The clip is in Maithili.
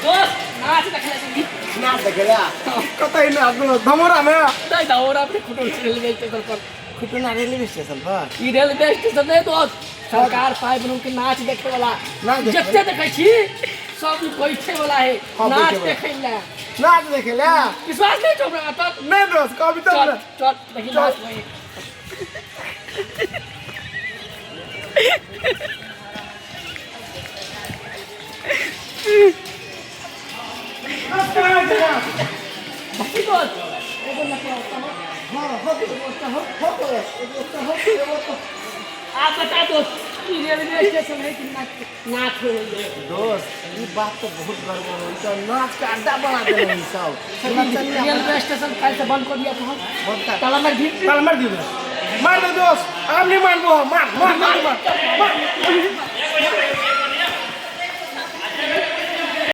दोस्त, नाच देखले छी। नाच देखेला कतै नाच धमोरा में? नहीं, दौरा पे खुटल रेलवे स्टेशन पर। खुटना रेलवे स्टेशन पर। ई रेलवे स्टेशन नहीं दोस्त, सरकार पाइप बनू के नाच देखे वाला। नाच देखे। जते देखे छी सब ई बैठे वाला है। हाँ, नाच बैठे वाला। देखे ला। नाच देखेला। विश्वास नहीं छो हमरा पर? नहीं दोस्त, कभी तो चल चल, देखी नाच वही। देखी दोस्त, एगो नचवा होता हो। हाँ, एगो हो, एगो हो, एगो तो। आप बता दोस्त, ई रेलवे स्टेशन है कि नाच नाच हो है? दोस्त, ई बात तो बहुत गड़बड़ हो, ई तो नाच के अड्डा बना देने ई सब। रेलवे स्टेशन कल से बंद कर दिया तो हम बंद कर। ताला मार दी। चल, मार दी, मार दे दोस्त, हम नहीं मानबो, मार मार मार मार मार।